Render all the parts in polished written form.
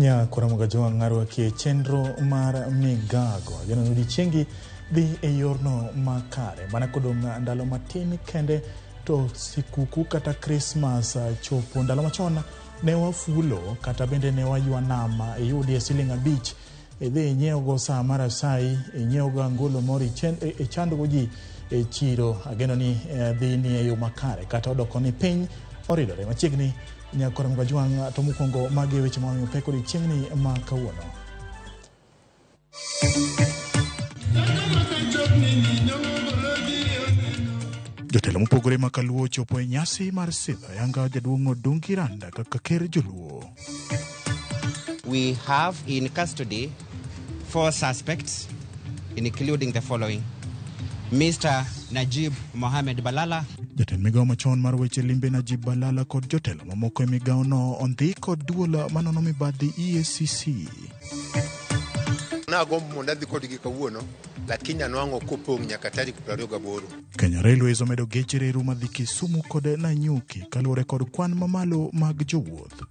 Nyakwara Jwang' arwaki e chenro mar Migago. Ageno ni odiechiengi dhi e yorno makare. Mana kodong' ndalo matin kende to sikuku kata Krismas chopo. Ndalo machon ne wafulo kata bende ne waywa nam iyudie siling 5 idhi inyiewgo saa mar asai, inyiewgo angolo moro ichandgo ji e chiro. Ageno ni dhi ni e yo makare kata odoko ni piny oridore machiegni. Nyakwara Jwang' to mokwongo magi e weche ma wamiyo pek odiechieng'ni ma kawuono. Jotelo mopogore ma kaluo ochopo e nyasi mar sidho ayanga jaduong' Odungi Randa kaka ker joluo. We have in custody 4 suspects, including the following: Mr. Najib Mohamed Balala. Jatend migawo machon mar weche limbe Najib Balala kod jotelo mamoko e migawono ondhi kod duol manono mibadhi EACC. Nagombo mondo adhi kodgi kawuono, lakini anwang'o kopong' nyaka tarik 28. Kenya Railways omedo geche reru madhi Kisumu kod Nanyuki kaluwore kod kwan mamalo mag jowuoth.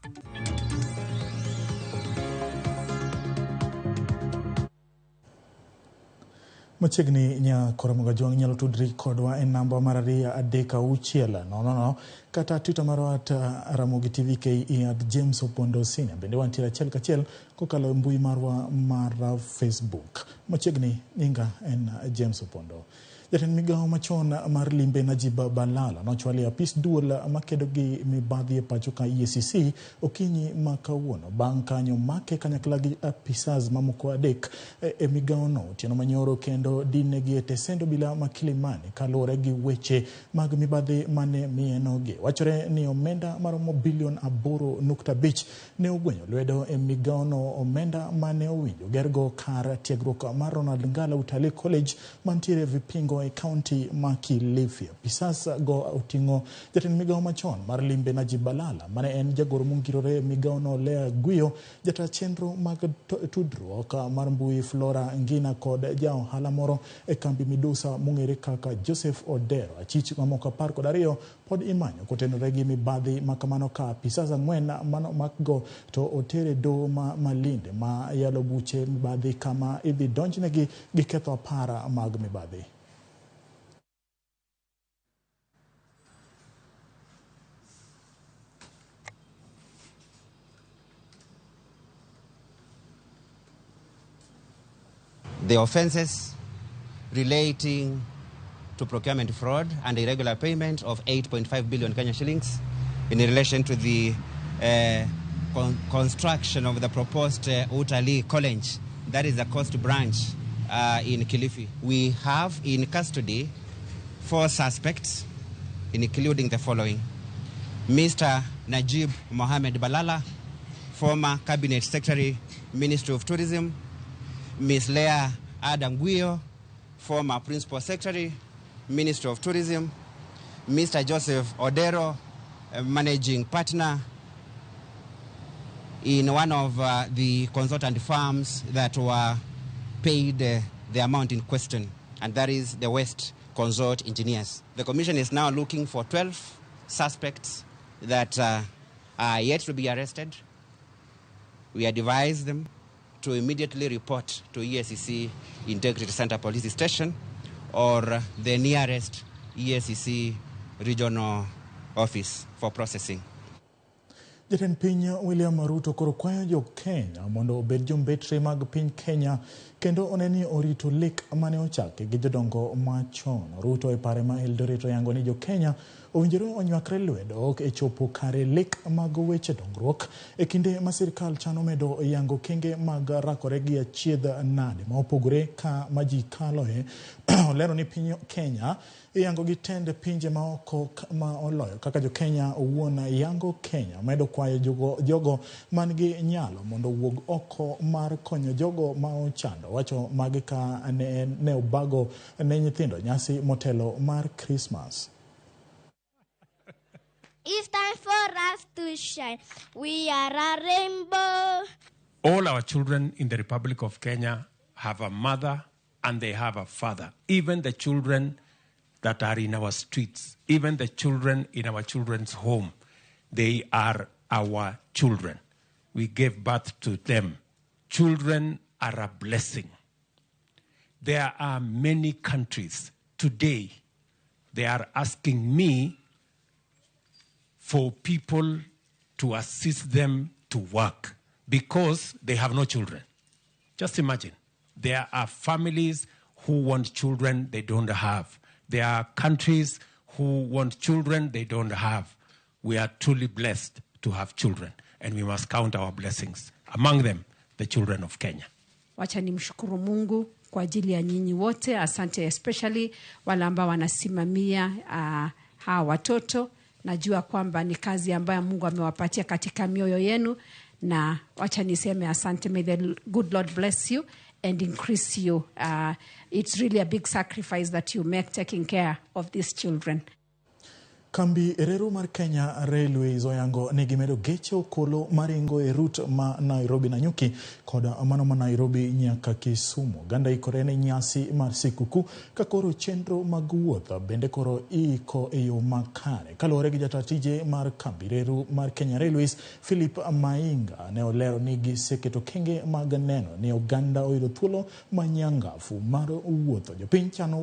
Machiegni Nyakwara Jwang' inyalo tudri kodwa e namba mar 2 3 6 0 0 kata Twitter marwa at Ramogi TV KE at James Opondo Senior. Bende wantiere achiel kachiel kokalo e mbui marwa mar Facebook. Machiegni nyinga en James Opondo. Jatend migawo machon mar limbe Najib Balala nochwalo e apis duol makedo gi mibadhi e pacho ka EACC okinyi ma kawuono bang' kanyo make kanyakla gi apisas mamoko 3 e migawono otieno manyoro kendo dinegi e tesend obila ma Kilimani kaluwore gi weche mag mibadhi mane mienogi. Wachore ni omenda maromo bilion 8.5 ne ogwenyo lwedo e migawono, omenda mane owinjo gergo kar tiegruok mar Ronald Ngala Utalii College mantiere Vipingo e kaunti ma Kilifi. Apisas go oting'o jatend migawo machon mar limbe Najib Balala mane en jagoro mongirore e migawono Lea Guyo, jata chenro mag tudruok mar mbui Flora Ngina kod ja ohala moro e kambi Midusa mong'ere kaka Joseph Odero. Achich mamoko 12 pod imanyo kotenore gi mibadhi makamano ka apisas 4 mano makgo to otere doho ma Malindi ma yalo buche mibadhi kama idhi donjnegi gi ketho 10 mag mibadhi. The offenses relating to procurement fraud and irregular payment of 8.5 billion Kenya shillings in relation to the construction of the proposed Utalii College, that is the coast branch in Kilifi. We have in custody 4 suspects, including the following: Mr. Najib Mohamed Balala, former Cabinet Secretary, Ministry of Tourism; Ms. Leah Adam Guio, former Principal Secretary, Ministry of Tourism; Mr. Joseph Odero, Managing Partner in one of the consultant firms that were paid the amount in question, and that is the West Consult Engineers. The Commission is now looking for 12 suspects that are yet to be arrested. We advise them to immediately report to EACC Integrity Center Police Station or the nearest EACC regional office for processing. Jatend piny William Ruto koro kwayo jo Kenya mondo obed jombetre mag piny Kenya kendo one ni orito lek mane ochaki gi jodongo machon. Ruto e pare ma Eldoret oyango ni jo Kenya owinjore onywakre lwedo e chopo kare lek mag weche dongruok e kinde ma sirkal chano medo yango kenge mag rakore gi achiedh nade ma opogore ka ma ji kaloe. Olero ni piny Kenya iyango gi tend pinje ma oko ma oloyo kaka jo Kenya owuon yango Kenya. Omedo kwayo jogo man gi nyalo mondo owuog oko mar konyo jogo ma ochando. Wacho magi ka ne obago ne nyithindo nyasi motelo mar Christmas. It's time for us to shine. We are a rainbow. All our children in the Republic of Kenya have a mother and they have a father. Even the children that are in our streets, even the children in our children's home, they are our children. we gave birth to them. Children are a blessing. There are many countries today, they are asking me for people to assist them to work because they have no children. Just imagine. There are families who want children they don't have. There are countries who want children they don't have. We are truly blessed to have children, and we must count our blessings. Among them, the children of Kenya. Wacha nimshukuru Mungu kwa ajili ya nyinyi wote. Asante especially wale ambao wanasimamia hawa watoto. Najua kwamba ni kazi ambayo Mungu amewapatia katika mioyo yenu, na wacha niseme asante. May the good Lord bless you and increase you. It's really a big sacrifice that you make taking care of these children. Kambi reru mar Kenya Railways oyango ni gimedo geche okolo maringo e route ma Nairobi Nanyuki kod mano ma Nairobi nyaka Kisumu. Oganda ikore ne nyasi mar sikukuu ka koro chenro mag wuoth bende koro iiko e yo makare. Kaluwore gi jata tije mar kambi reru mar Kenya Railways Philip Mainga ne olero ni giseketo kenge mag neno ni oganda oyudo thuolo manyangafu mar wuotho. Jopiny chano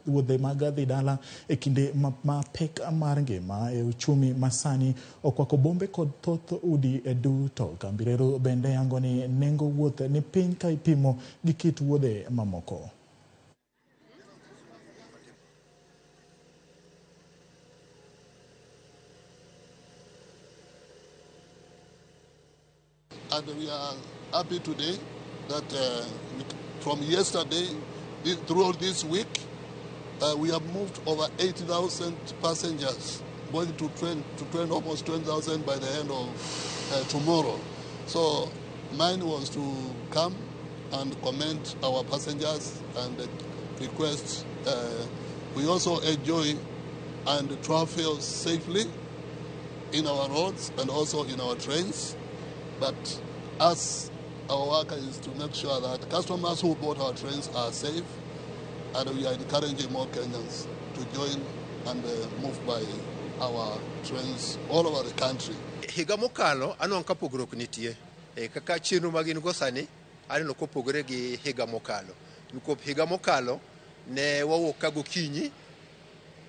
wuodhe mag dhi dala e kinde ma pek mar ngima e uchumi masani okwako bombe kod thoth udi duto. Kambi reru bende yango ni nengo wuoth ni piny ka ipimo gi kit wuodhe mamoko. And we are happy today that from yesterday throughout this week, we have moved over 80,000 passengers, going to train almost 20,000 by the end of tomorrow. So mine was to come and commend our passengers and request we also enjoy and travel safely in our roads and also in our trains. But us, our work is to make sure that customers who board our trains are safe, and we are encouraging more Kenyans to join and move by our trains all over the country. Higa mokalo anwang'o ka pogruok nitie. Kaka chenro ma gin go sani aneno kopogore gi higa mokalo. Nikop higa mokalo ne wawuok ka gokinyi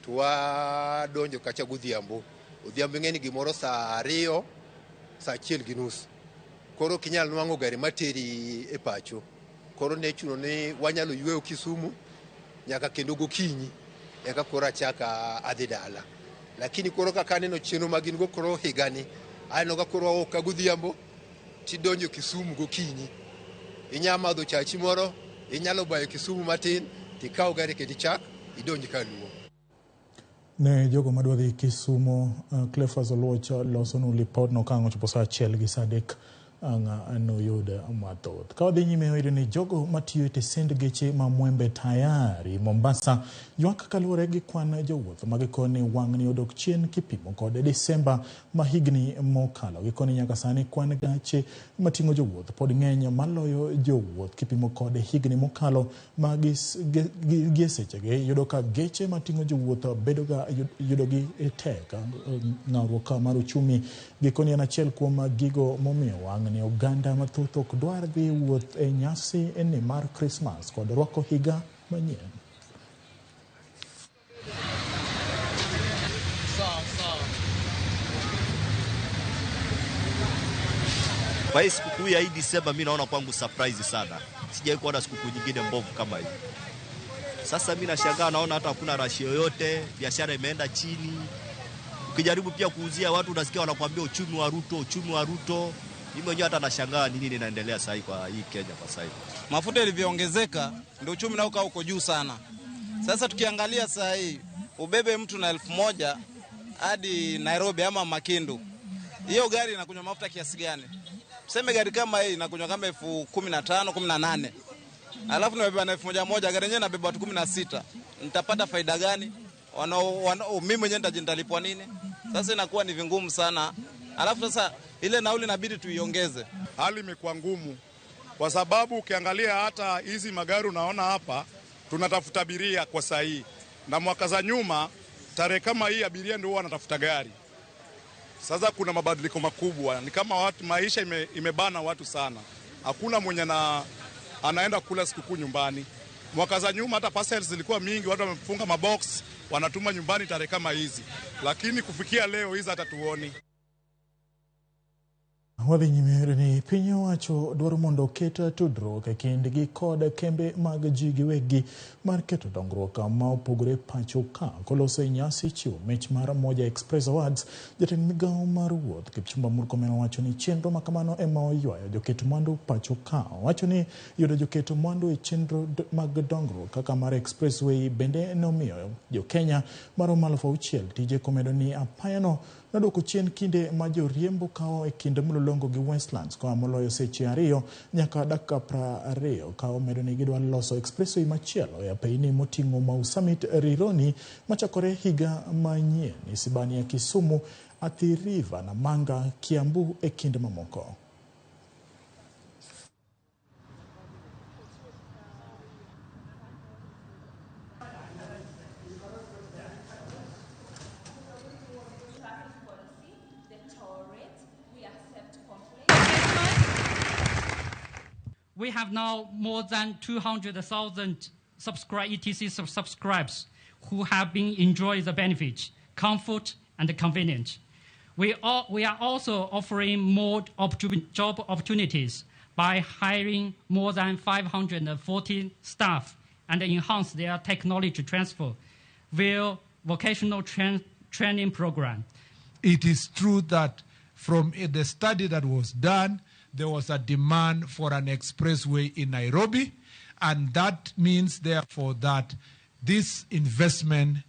to wadonjo kacha godhiambo. Odhiambo ing'e ni gimoro saa 2, saa 1:30. Koro ok inyal nwang'o gari materi e pacho. Koro ne chuno ni wanyalo yweyo Kisumu nyaka kendo gokinyi eka koro achaka adhi dala. Lakini koro kaka aneno chenro ma gin go koro higani, aneno ka koro wawuok ka godhiambo tidonjo Kisumu gokinyi. Inya madho chachi moro, inyalo bayo Kisumu matin, tikaw gari kendo ichak idonj Kaluo. Ne jogo madwa dhi Kisumu, Cleophas Oluoch losonu lipodno ka ang' ochopo saa 1 gi saa 3 ang' noyud mathoth. Ka wadhi nyime wayudo ni jogo matiyo e tesend geche ma Mwembe Tayari Mombasa ywak kaluwore gi kwan jowuoth ma gikoni wang'ni odok chien kipimo kod Desemba ma higni mokalo. Gikoni nyaka sani kwan gache mating'o jowuoth pod ng'eny maloyo jowuoth kipimo kod higni mokalo ma gie sechegi yudo ka geche mating'o jowuoth bedoga yudogi tek. Ng'awruok mar uchumi gikoni en achiel kuom gigo momiyo wang'ni oganda mathoth ok dwar dhi wuoth e nyasi ni mar Krismas kod rwako higa manyien. Kwa hii sikukuu ya hii Disemba mimi naona kwangu surprise sana. Sijawahi kuona sikukuu nyingine mbovu kama hii. Sasa mimi nashangaa, naona hata hakuna rashi yoyote, biashara imeenda chini. Ukijaribu pia kuuzia watu unasikia wanakuambia uchumi wa Ruto, uchumi wa Ruto. Mimi mwenyewe hata nashangaa nini inaendelea sasa kwa hii Kenya kwa sasa. Mafuta yalivyoongezeka ndio uchumi nao uko juu sana. Sasa tukiangalia sasa hii ubebe mtu na 1000 hadi Nairobi ama Makindu, hiyo gari inakunywa mafuta kiasi gani? Tuseme gari kama hii inakunywa kama 15,000, 18,000. Alafu nimebeba na 1000, gari yenyewe inabeba watu 16. Nitapata faida gani? Mimi mwenyewe nitalipwa nini? Sasa inakuwa ni vingumu sana. Alafu sasa ile nauli inabidi tuiongeze. Hali imekuwa ngumu kwa sababu ukiangalia hata hizi magari unaona hapa tunatafuta abiria kwa saa hii. Na mwaka za nyuma tarehe kama hii abiria ndio wanatafuta gari. Sasa kuna mabadiliko makubwa, ni kama watu maisha imebana watu sana. Hakuna mwenye anaenda kula sikukuu nyumbani. Mwaka za nyuma hata parcels zilikuwa mingi, watu wamefunga mabox wanatuma nyumbani tarehe kama hizi, lakini kufikia leo hizi hata tuoni. Wadhi nyime ni piny owacho dwaro mondo oket tudruok e kindgi kod kembe mag ji giwegi mar keto dongruok ma opogore pacho ka. Koloso e nyasi chiwo mich mar Moja Express Awards, jatend migawo mar wuoth Kipchumba Murkomen owacho ni chenro makamano ema oywayo joket mwandu pacho ka. Owacho ni yudo joket mwandu e chenro mag dongruok kaka mar Expressway bende nomiyo jo Kenya maromo 6,000 tije, komedo ni apayano nodwoko chien kinde ma joriembo kawo e kind Mlolongo gi Westlands koa moloyo seche 2 nyaka dakika 20, ka omedo ni gidwa loso expressway machielo e apeyni moting'o Mau Summit Rironi machakore higa manyien, Isibania, Kisumu, Athi River, Namanga, Kiambu e kind mamoko. We have now more than 200,000 ETC subscribers who have been enjoying the benefits, comfort and convenience. We are also offering more job opportunities by hiring more than 540 staff and enhance their technology transfer via vocational training program. It is true that from the study that was done, there was a demand for an expressway in Nairobi, and that means, therefore, that this investment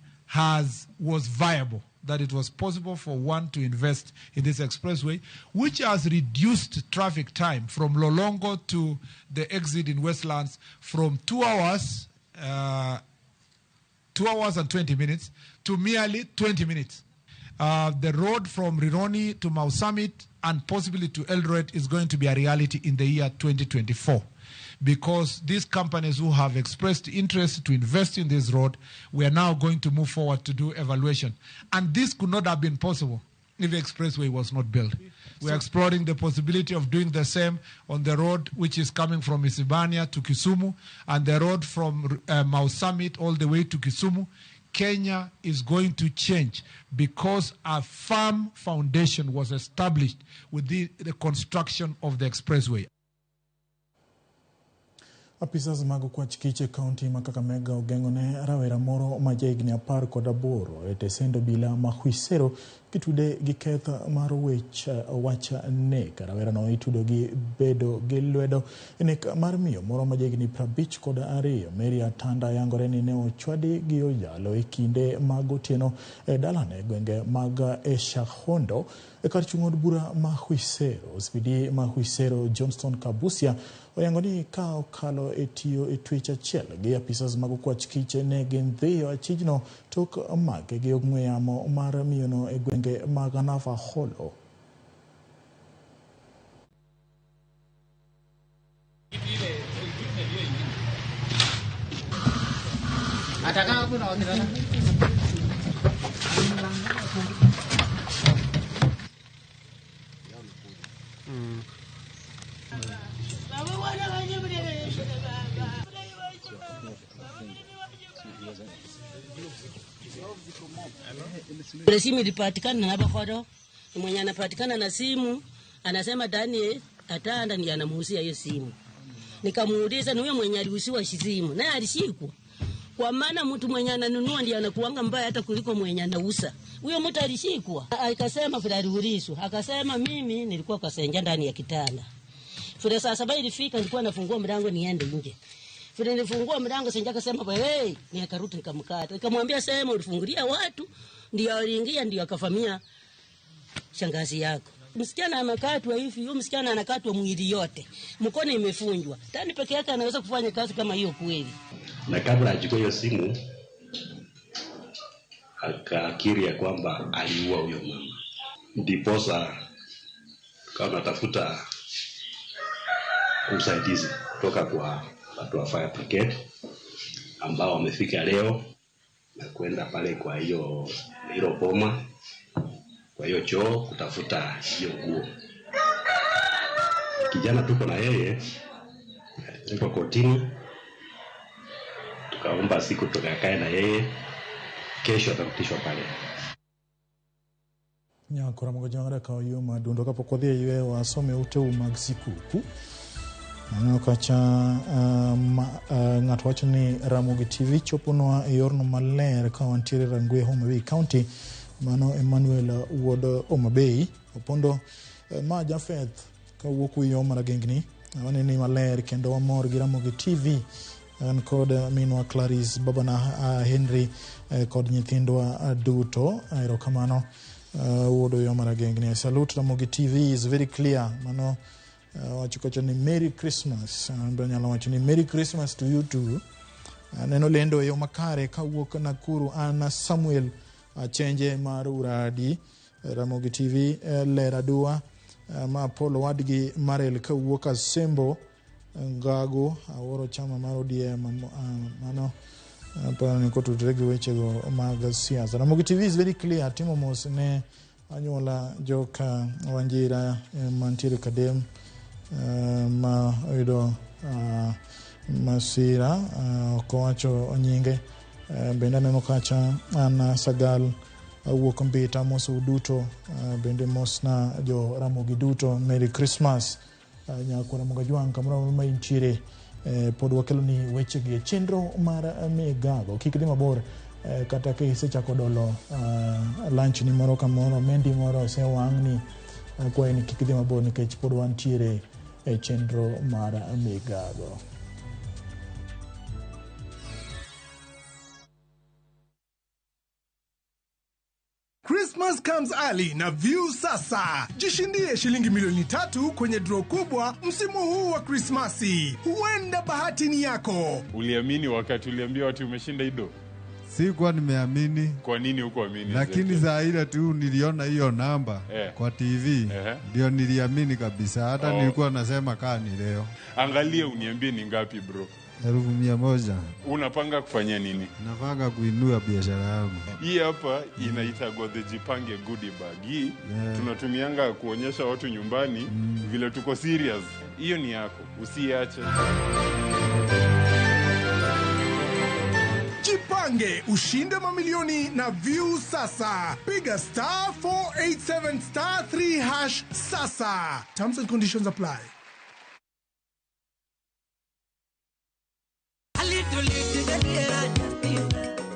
was viable, that it was possible for one to invest in this expressway, which has reduced traffic time from Lolongo to the exit in Westlands from 2 hours, 2 hours and 20 minutes to merely 20 minutes. The road from Rironi to Mau Summit and possibly to Eldoret is going to be a reality in the year 2024, because these companies who have expressed interest to invest in this road, we are now going to move forward to do evaluation. And this could not have been possible if the expressway was not built. We are exploring the possibility of doing the same on the road which is coming from Isibania to Kisumu and the road from Mau Summit all the way to Kisumu. Kenya is going to change because a firm foundation was established with the construction of the expressway. Apisas mag okwach kich e kaunti ma Kakamega ogeng'o ne rawera moro ma jahigni 18 e tesend obila ma Khwisero kitude gi keth mar wach nek. Rawerano itudo gi bedo gi lwedo e nek mar miyo moro ma jahigni 52 Mary Atanda yangore ni ne ochwadi gi ojalo e kinde mag otieno e dalane gwenge mag Eshahondo e kar chung' od bura ma Khwisero. OCPD ma Khwisero Johnston Kabusia oyango ni ka okalo e tiyo e twech achiel gi apisas mag okwach kich ne gindhiyo achijno tok make gi ong'we yamo mar miyono e gwenge mag Navaholo. Ile simu ilipatikana na Bakodo, mwenye anapatikana na simu anasema Daniel Atanda ndiye anamuhusia hiyo simu. Nikamuuliza ni huyo mwenye alihusiwa simu, naye alishikwa. Kwa maana mtu mwenye ananunua ndiye anakuanga mbaya hata kuliko mwenye anauza. Huyo mtu alishikwa. Akasema vile aliulizwa, akasema mimi nilikuwa kwa senja ndani ya kitanda. Vile saa 7 ilifika nilikuwa nafungua mlango niende nje. Vile nilifungua mlango senja akasema hey, nikarudi nikamkata. Nikamwambia sema ulifungulia watu ndio aliingia ndio akafamia shangazi yako. Msichana anakatwa hivi, huyo msichana anakatwa mwili yote. Mkono imefunjwa. Tani peke yake anaweza kufanya kazi kama hiyo kweli? Na kabla achukue hiyo simu akakiri ya kwamba aliua huyo mama. Ndiposa kama tafuta usaidizi kutoka kwa watu wa fire brigade ambao wamefika leo na kwenda pale kwa hiyo hilo boma kwa hiyo choo kutafuta hiyo nguo. Kijana tuko na yeye alipelekwa kotini, tukaomba siku tukakae na yeye, kesho atarudishwa pale. Nyakora Mogo ka oyuma dundo kapok wadhi e yweyo wasome uteu mag sikuku. Aneno kacha ng'ato wacho ni Ramogi TV choponwa e yorno maler ka wantiere Rangwe Homa Bay County. Mano Emmanuel wuod Homa Bay Opondo ma Jafeth kawuok Wiyo Maragengni waneni maler kendo wamor gi Ramogi TV an kod minwa Clarice babana Henry kod nyithindwa duto erokamano wuod Oyo Maragengni. Salute Ramogi TV is very clear. Mano wacho kacha ni Merry Christmas. An be anyalo wacho ni Merry Christmas to you too. Aneno lendo e yo makare kawuok Nakuru an Samuel Achenje mar Uradi. Ramogi TV ler adua ma Paul wadgi Marel kawuok Asembo Ngago awuoro chama mar ODM mano aparo ni kotudore gi wechego mag siasa. Ramogi TV is very clear. Timo mos ne anyuola joka Wanjira mantiere Kadem ma oyudo masira ok owacho nyinge. Bende aneno kacha an Sagal awuok Mbita mosou duto bende mosna jo Ramogi duto Merry Christmas. Nyakwa Ramogi Ajwang' kamoro amora ma intiere pod wakelo ni wechegi e chenro mar migago. Kik idhi mabor kata ka isechako dolo lunch ni moro kamoro mendi moro osewang'ni akwayi ni kik idhi mabor nikech pod wantiere e chenro mar migago. Christmas comes early na View sasa. Jishindie shilingi milioni 3 kwenye draw kubwa msimu huu wa Krismasi. Huenda bahati ni yako. Uliamini wakati uliambia watu umeshinda ido? Sikuwa nimeamini. Kwa nini hukuamini? Lakini saa ile tu niliona hiyo namba kwa TV ndio niliamini kabisa. Hata nilikuwa nasema kaa ni leo. Angalia uniambie ni ngapi bro. 100,000. Unapanga kufanya nini? Napanga kuinua biashara yangu. Hii hapa inaitwa the Jipange goodie bag. Hii tunatumianga kuonyesha watu nyumbani vile tuko serious. Hiyo ni yako, usiache. Jipange ushinde mamilioni na View sasa. Piga star 487 star 3 hash sasa. Terms and conditions apply.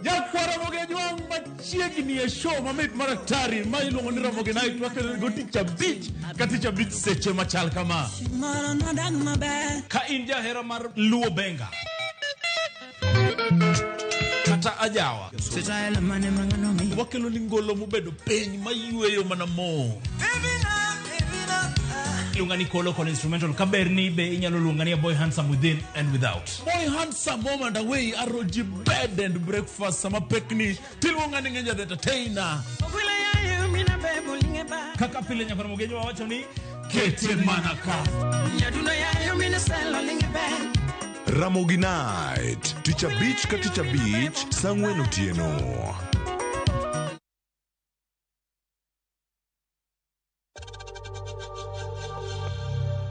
Jakwara machiegni e show mamit maratari ma iluongo ni Ramogi Night wakelo go tich abich ka tich abich seche machal kama. Ka in jahera mar Luo Benga kata ajawa wakelo ni ngolo mobedo piny mayweyo mana mo. Iluonga ni Kolo kon instrumental kaberni be inyalo luonga ni Boy Handsome within and without. Boy Handsome home and away aroji bed and breakfast sama pekni tiluonga ni Ngenja the entertainer. Kaka pile nyakwar Mogenyo wawacho ni kete mana ka. Ramogi Night, tich abich ka tich abich, saa 4 otieno.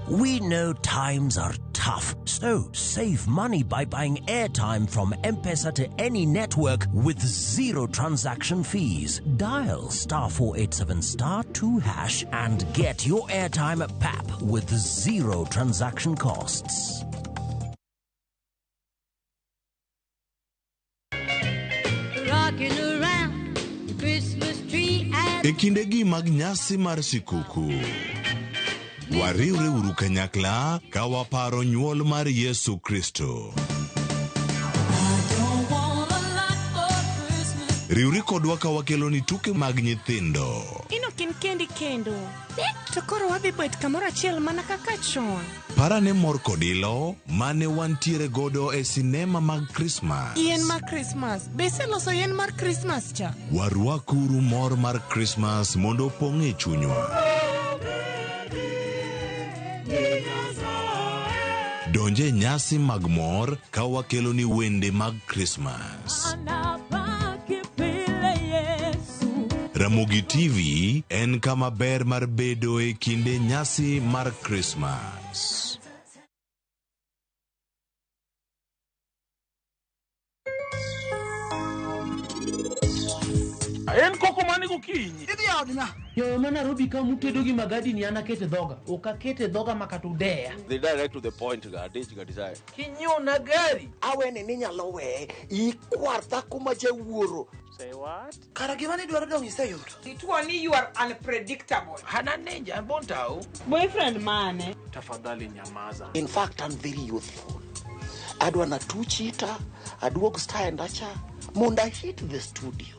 We know times are tough, so save money by buying airtime from M-Pesa to any network with zero transaction fees. Dial star 487 star 2 hash and get your airtime at PAP with zero transaction costs. Rocking around the Christmas tree at E kindegi mag nyasi mar sikuku, wariwre uru kanyakla ka waparo nyuol mar Yesu Kristo. Riwri kodwa ka wakelo ni tuke mag nyithindo. Ino kin kendi kendo. To koro wadhi bet kamoro achiel mana kaka chon. Parane mor kod ilo mane wantiere godo e sinema mag Christmas. Yien mar Christmas. Be iseloso yien mar Christmas cha? Warwakuru mor mar Christmas mondo opong' e chunywa. Donje nyasi mag mor ka wakelo ni wende mag Christmas. Ramogi TV en kama ber mar bedo e kinde nyasi mar Krismas. En koko mane gokinyi? Idhi e od ng'a? Yo ma Nairobi ka mutedo gi magadi ni an akete dhoga. Ok akete dhoga ma kata udeya. Dhi direct to the point ga, adich ga desire. Kinyiewna gari. Awene ni inyalo weye, ikwar dhako ma jawuoro. Say what? Kara gima nidwaro dong' iseyudo. Ituo ni you are unpredictable. Hana ninja bontao. Boyfriend mane? Tafadhali nyamaza. In fact, I'm very youthful. Adwa na two-cheater, aduog style acha, mondo I hit the studio.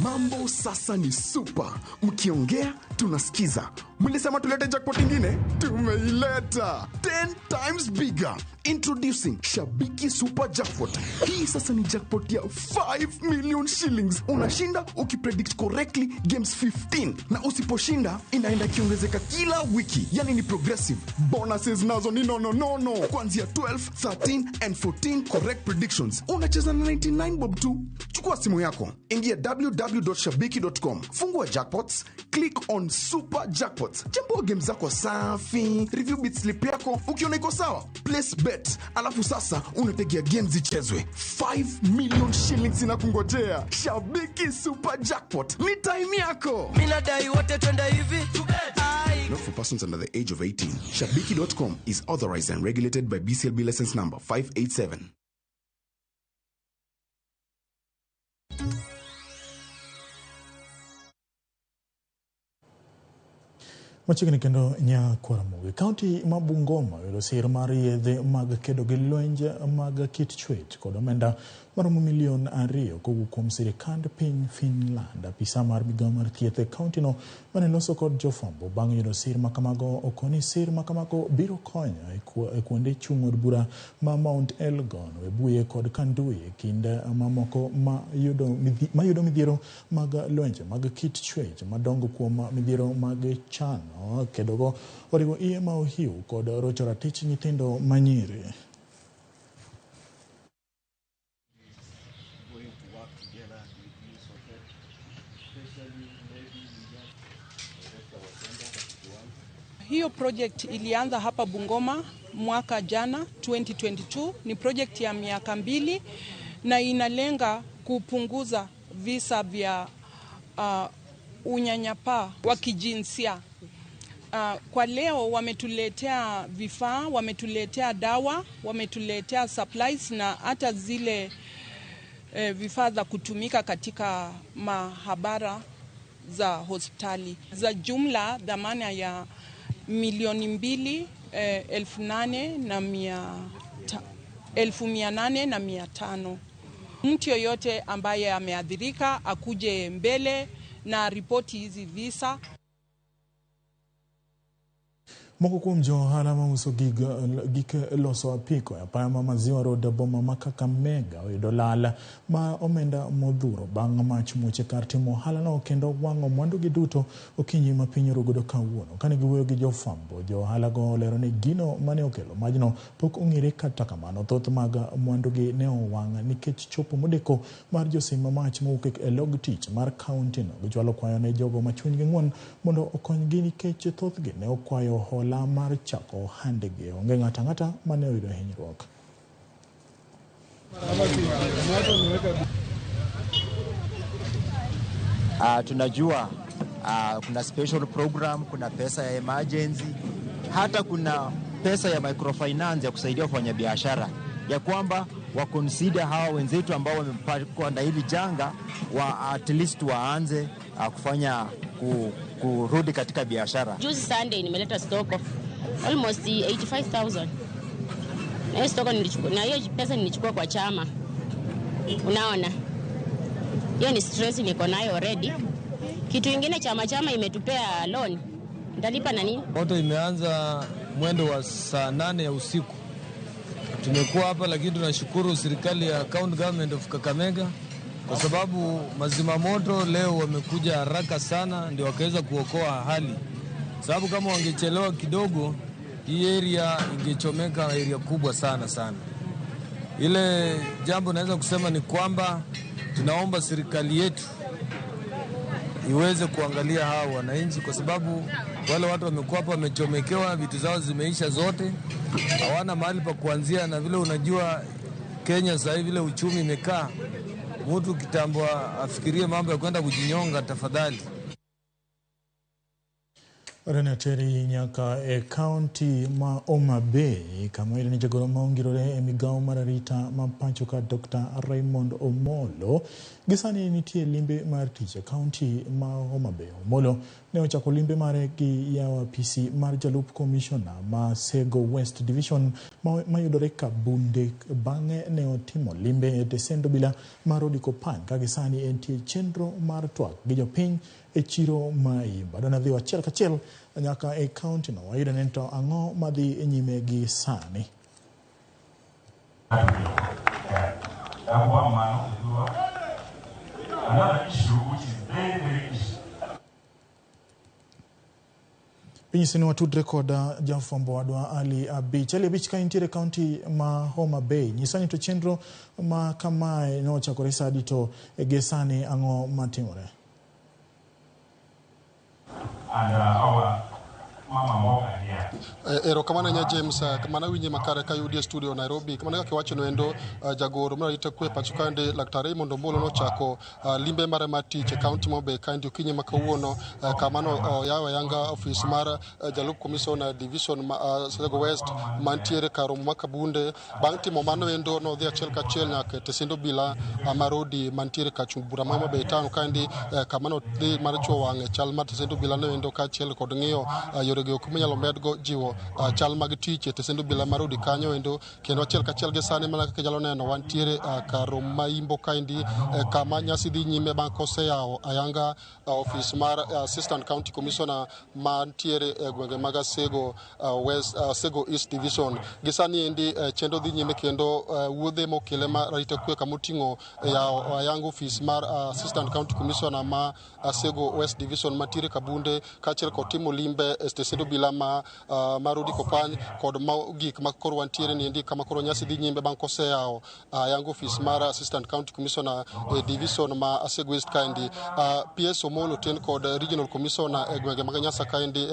Mambo sasa ni super. Mkiongea tunasikiza. Mlisema tulete jackpot ingine? Tumeileta. 10 times bigger. Introducing Shabiki Super Jackpot. Hii sasa ni jackpot ya 5 million shillings. Unashinda ukipredict correctly games 15. Na usiposhinda inaenda ikiongezeka kila wiki. Yani ni progressive. Bonuses nazo ni no no no no. Kuanzia 12, 13 and 14 correct predictions. Unacheza na 99 bob tu. Chukua simu yako. Ingia www.shabiki.com. Fungua jackpots, click on Super Jackpots. Chambua game zako safi, review bit slip yako, ukiona iko sawa, place bet. Alafu sasa unategea games zichezwe. 5 million shillings inakungojea. Shabiki Super Jackpot. Ni time yako. Mimi nadai wote twende hivi. Not for persons under the age of 18. Shabiki.com is authorized and regulated by BCLB license number 587. Machiegni kendo Nyakwaramogi. Kaunti ma Bungoma oyudo sir mar yedhe mag kedo gi lwenje mag kit chwech kod omenda maromo milion 2 kowuok kuom sirikand piny Finland. Apisa mar migao mar thieth e kauntino mane loso kod jofwambo bang' yudo sir makamago okoni sir makamago biro konyo e kuonde chung' od bura ma Mount Elgon, Webuye kod Kandui e kind mamoko mayudo midhiero mag lwenje mag kit chwech madongo kuom midhiero mag chano kedogo oriwo iye ma ohiu kod rocho ratich nyithindo manyiri. Hiyo project ilianza hapa Bungoma mwaka jana 2022. Ni project ya miaka 2 na inalenga kupunguza visa vya unyanyapaa wa kijinsia. Kwa leo wametuletea vifaa, wametuletea dawa, wametuletea supplies na hata zile vifaa za kutumika katika mahabara za hospitali. Za jumla dhamana ya 2,800,500. Mtu yoyote ambaye ameadhirika akuje mbele na ripoti hizi visa. Moko kuom jo ohala mauso gik loso apiko e apaya ma Maziwa Road boma ma Kakamega oyudo lal ma omenda modhuro bang' mach muoch e kar timo ohalano kendo wang'o mwandugi duto okinyi ma piny orugodo kawuono. Kane giwuoyo gi jofwambo, jo ohalago olero ni gino mane okelo majno pok ong'ere, kata kamano thoth mag mwandugi ne owang' nikech chopo modeko mar josim mach mowuok e log tich mar kauntino. Gichwalo kwayo ne jogo ma chunygi ng'won mondo okonygi nikech thothgi ne okwayo hola mar chako ohandgi. Onge ng'ato ang'ata mane oyudo hinyruok. Tunajua kuna special program, kuna pesa ya emergency, hata kuna pesa ya microfinance ya kusaidia wafanyabiashara, ya kwamba wa consider hawa wenzetu ambao wamepatwa na hili janga, wa at least waanze kufanya kurudi katika biashara. Juzi Sunday nimeleta stoko almost 85,000. Na hiyo stoko nilichukua, na hiyo pesa nilichukua kwa chama. Unaona? Hiyo ni stress niko nayo already. Kitu kingine chama imetupea loan. Ndalipa na nini? Moto imeanza mwendo wa saa 8 ya usiku. Tumekuwa hapa lakini tunashukuru serikali ya County Government of Kakamega kwa sababu mazima moto leo wamekuja haraka sana ndio wakaweza kuokoa hali. Sababu kama wangechelewa kidogo, hii area ingechomeka, area kubwa sana sana. Ile jambo naweza kusema ni kwamba tunaomba serikali yetu iweze kuangalia hawa wananchi, kwa sababu wale watu wamekuwa hapa wamechomekewa, vitu zao zimeisha zote, hawana mahali pa kuanzia. Na vile unajua Kenya sasa hivi vile uchumi imekaa, mtu kitambo afikirie mambo ya kwenda kujinyonga, tafadhali. Renateri nyaka e kaunti ma Homa Bay kama ile ni jagoro maongirore e migao mar arita ma pacho ka Dr. Raymond Omolo gisani nitie limbe mar tich e kaunti ma Homa Bay. Omolo ne ochako limbe mare gi yawo apisi mar jalup komishona ma Sego West Division mayudore Kabunde. Bang'e ne otimo limbe e tesend obila mar Odikopan ka gisani entie chenro mar twak gi jopiny e chiro ma Imba. Dona dhi achiel kachiel nyaka e kaunti no wayudo ni to ang'o madhi nyime gi sani. Pinyisi ni watudre kod jafwambo wadwa Ali Abich. Ali Abich, ka intiere kaunti ma Homa Bay, nyisa ni to chenro ma kamae nochakore sa adi to gi sani ang'o matimore? And our Mama Mboga here. Erokamano nya James, kamana winje makare ka yudi e studio Nairobi. Kamana kaka iwacho noendo, jagoro mar arita kwe pacho kaende Laktar Raymond Omolo nochako limbe mare mar tich e kaunti ma Homa Bay kaendi okinyi ma kawuono, kamano oyawo ayanga ofis mar jalup commissioner division ma Sego West mantiere kar romo ma Kabunde. Bang' timo mano endo nodhi achiel kachiel nyaka e tesend obila mar Odi mantiere kar chung' bura ma Homa Bay town kaendi, kamano dhi mar chuo wang' e chal mar tesend obila no endo kaachiel kod ng'iyo yore go minyalo medgo jiwo chal mag tich e tesend obila mar Odi kanyo endo. Kendo achiel kachiel gi sani mana kaka inyalo neno wantiere kar romo ma Imbo kaendi, kama nyasi dhi nyime bang' koseyawo ayanga ofis mar Assistant County Commissioner mantiere e gwenge mag Asego West, Asego East Division. Gi sani endi chenro dhi nyime kendo wuodhe mokele mar arita kwe kamoting'o yawo ayanga ofis mar Assistant County Commissioner ma Asego West Division mantiere Kabunde, kaachiel kod timo limbe e stesend obila ma mar Odi Kopany kod gik ma koro wantiere niendi kama koro nyasi dhi nyime bang' koseyawo ayanga ofis mar Assistant County Commissioner e division ma Asego West kaendi. PS Omolo ten kod Regional Commissioner e gwenge mag Nyasa kaendi,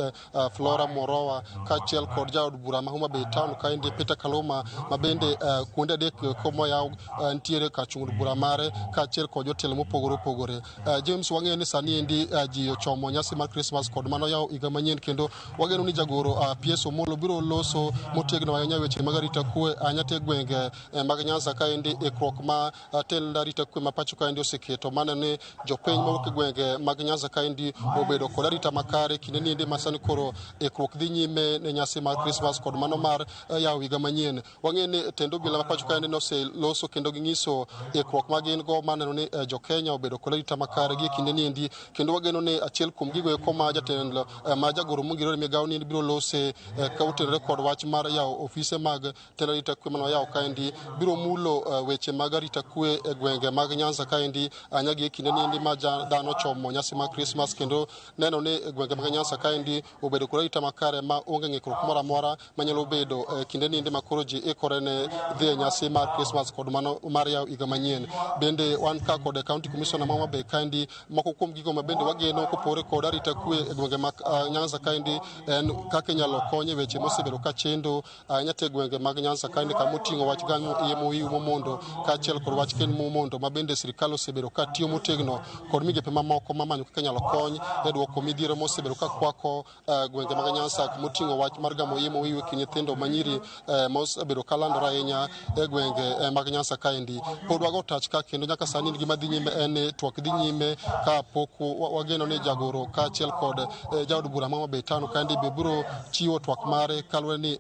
Flora Morowa, kaachiel kod jaod bura ma Homa Bay town kaendi Peter Kaluma, ma bende kuonde adek komoyaw nitiere kar chung' bura mare, kaachiel kod jotelo mopogore opogore. James, wang'eyo ni sani endi ji ochomo nyasi mar Christmas kod mano yawo higa manyien, kendo wageno ni jagoro PS Omolo biro loso motegno ahinya weche mag arita kwe ahinya te gwenge mag Nyanza kaendi, ikruok ma tend arita kwe ma pacho kaendi oseketo maneno ni jopiny mawuok e gwenge mag Nyanza kaendi obedo kod arita makare kinde niendi ma sani koro ikruok dhi nyime ne nyasi mar Christmas kod mano mar yawo higa manyien. Wang'eyo ni tend obila ma pacho kaendi noseloso kendo ging'iso ikruok ma gin go maneno ni jo Kenya obedo kod arita makare gi e kinde niendi, kendo wageno ni achiel kuom gigo eko ma jatend ma jagoro mongirore migawo niendi biro lose ka otenore kod wach mar yawo ofise mag tend arita kwe mane wayawo kaendi biro mulo weche mag arita kwe e gwenge mag Nyanza kaendi ahinya gi e kinde niendi ma dhano chomo nyasi mar Christmas, kendo neno ni gwenge mag Nyanza kaendi obedo kod arita makare ma onge ng'ikruok moro amora manyalo bedo e kinde niendi ma koro ji ikore ne dhi e nyasi mar Christmas kod mano mar yawo higa manyien. Bende wan ka kod County Commissioner ma Homa Bay kaendi, moko kuom gigo ma bende wageno kopogore kod arita kwe e gwenge mag Nyanza kaendi en kaka inyalo kony e weche mosebedo ka chendo ahinya te gwenge mag Nyanza kaendi, kamoting'o wach gang'o iye mohiu momondo kaachiel kod wach kend momondo, ma bende sirikal osebedo ka tiyo motegno kod migepe mamoko mamanyo kaka inyalo kony e duoko midhiero mosebedo ka kwako gwenge mag Nyanza, moting'o wach mar gamo iye mohiu e kind nyithindo manyiri mosebedo ka landore ahinya e gwenge mag Nyanza kaendi. Pod wago tach ka kendo nyaka sani gima dhi nyime en ni twak dhi nyime ka pok wageno ni jagoro kaachiel kod jaod bura ma Homa Bay town kaendi be biro chiwo twak mare kaluwore ni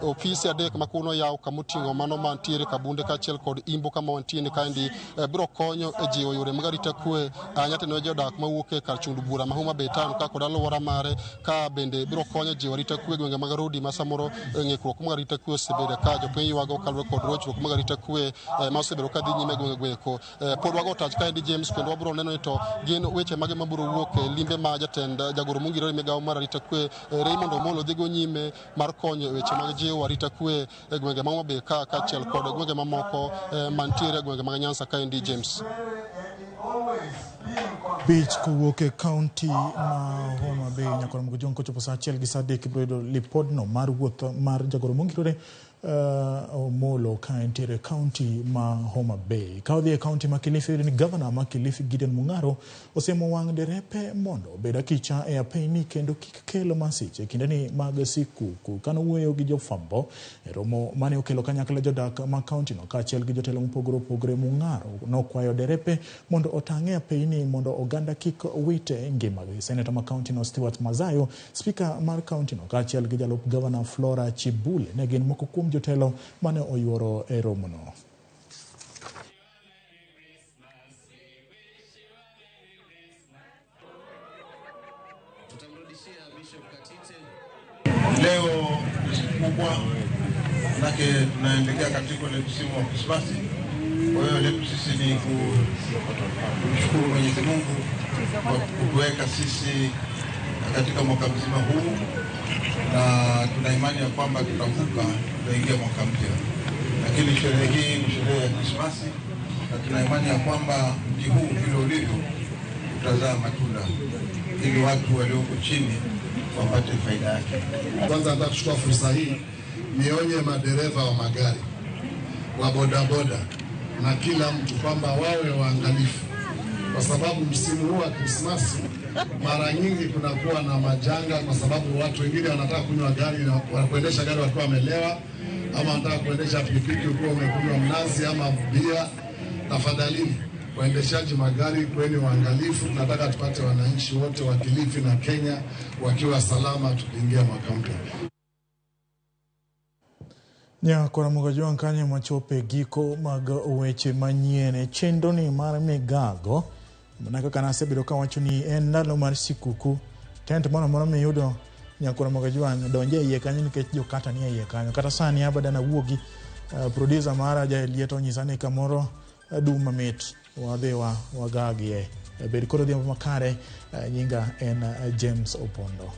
ofisi adek ma kuno yaw kamoting'o mano mantiere Kabunde kaachiel kod Imbo kama wantie kaendi biro konyo e jiwo yore mag arita kwe ahinya to ne jodak mawuok e kar chund bura ma Homa Bay town ka kod alwora mare, ka bende biro konyo jiwo arita kwe e gwenge mag Rodi ma samoro ng'ikruok mag arita kwe osebedo ka jopiny ywago kaluwore kod rochruok mag arita kwe ma osebedo ka dhi nyime e gwenge goeko. Pod wago tach kaendi James, kendo wabiro neno ni to gin weche mage mabiro wuok e limbe ma jatend jagoro mongirore e migawo mar arita kwe Raymond Omolo dhigo nyime mar konyo e weche mag jiwo arita kwe e gwenge ma Homa Bay ka kaachiel kod gwenge mamoko mantiere e gwenge mag Nyanza kaendi James. Bich kowuok e kaunti ma Homa Bay nyaka Ramogi Ojwang' kochopo saa 1 gi saa 3 ibiro yudo lipodno mar wuoth mar jagoro mongirore Omolo ka entiere e kaunti ma Homa Bay. Ka odhi e kaunti ma Kilifi, iyudo ni gavana ma Kilifi Gideon Mung'aro osiemo wang' derepe mondo obed akicha e apeyni kendo kik kel masiche e kindeni mag sikuku. Kane owuoyo gi jofwambo e romo mane okelo kanyakla jodak ma kauntino kaachiel gi jotelo mopogore opogore, Mung'aro nokwayo derepe mondo otang' e apeyni mondo oganda kik wit ngimagi. Seneta ma kauntino Stewart Mazayo, spika mar kauntino kaachiel gi jalup gavana Flora Chibule ne gin moko kuom jotelo mane oyuoro e romono. Leo ni siku kubwa, manake tunaelekea katika ule msimu wa Krismasi. Kwa hiyo letu sisi ni kumshukuru Mwenyezi Mungu kwa kutuweka sisi katika mwaka mzima huu, na tuna imani ya kwamba tutavuka, tutaingia mwaka mpya. Lakini sherehe hii ni sherehe ya Krismasi, na tuna imani ya kwamba mji huu vile ulivyo utazaa matunda ili watu walioko chini wapate faida yake. Kwanza nataka kuchukua fursa hii nionye madereva wa magari, wa bodaboda na kila mtu kwamba wawe waangalifu, kwa sababu msimu huu wa Krismasi mara nyingi kunakuwa na majanga, kwa sababu watu wengine wanataka kunywa gari na kuendesha gari wakiwa wamelewa, ama wanataka kuendesha pikipiki ukiwa umekunywa mnazi ama bia. Tafadhalini waendeshaji magari, kweni waangalifu. Tunataka tupate wananchi wote wa Kilifi na Kenya wakiwa salama tukiingia mwaka mpya. Nyakora Ramogi kanye machope giko mag weche manyien e chenro ni mar migago. Mana kaka nasebedo kawacho ni en ndalo mar sikuku, tent moro amora miyudo Nyakora Ramogi donje iye kanyo nikech jokata ni iye kanyo. Kata sani abada nawuogi, producer mara ja Elieto onyisa ni kamoro dum mamit wadhi wagagie. Bed kod odhiambo makare, nyinga en James Opondo.